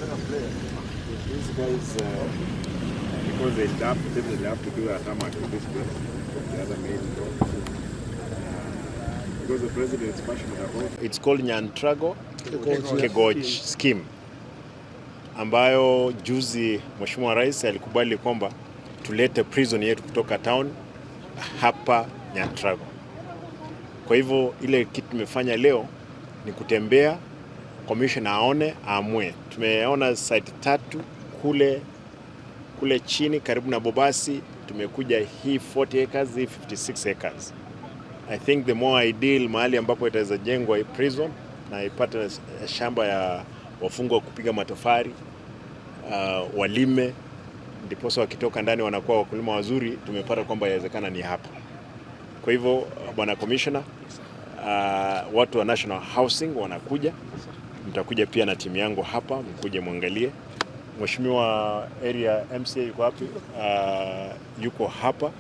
These guys, because they have, definitely have to do a tarmac to this place, the other main road. Because the president is passionate about. It's called Nyantrago Kegoch Scheme, ambayo juzi Mheshimiwa Rais alikubali kwamba tulete prison yetu kutoka town hapa Nyantrago. Kwa hivyo ile kitu tumefanya leo ni kutembea, commissioner aone, aamue. Tumeona site tatu kule kule chini karibu na Bobasi, tumekuja hii 40 acres, hii 56 acres. I think the more ideal mahali ambapo itaweza jengwa hii prison na ipate shamba ya wafungwa kupiga matofali, walime, ndiposa wakitoka ndani wanakuwa wakulima wazuri. Tumepata kwamba inawezekana ni hapa. Kwa hivyo bwana commissioner, watu wa National Housing wanakuja, mtakuja pia na timu yangu hapa, mkuje mwangalie. Mheshimiwa area MCA yuko wapi? Yuko hapa.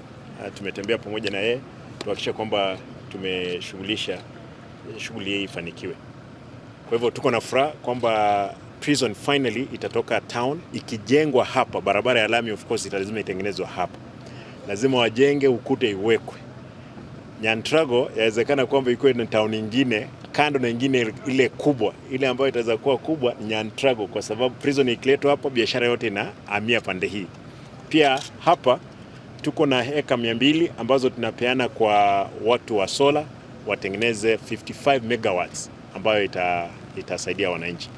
Tumetembea pamoja na yeye tuhakikisha kwamba tumeshughulisha shughuli hii ifanikiwe. Kwa hivyo tuko na furaha kwamba prison finally itatoka town ikijengwa hapa. Barabara ya lami, of course, italazima itengenezwa hapa, lazima wajenge ukuta iwekwe. Nyantrago yawezekana kwamba ikuwe ni town ingine kando na ingine ile kubwa, ile ambayo itaweza kuwa kubwa ni Nyantrago, kwa sababu prison ikiletwa hapa biashara yote inahamia pande hii. Pia hapa tuko na eka 200 ambazo tunapeana kwa watu wa solar watengeneze 55 megawatts ambayo itasaidia wananchi.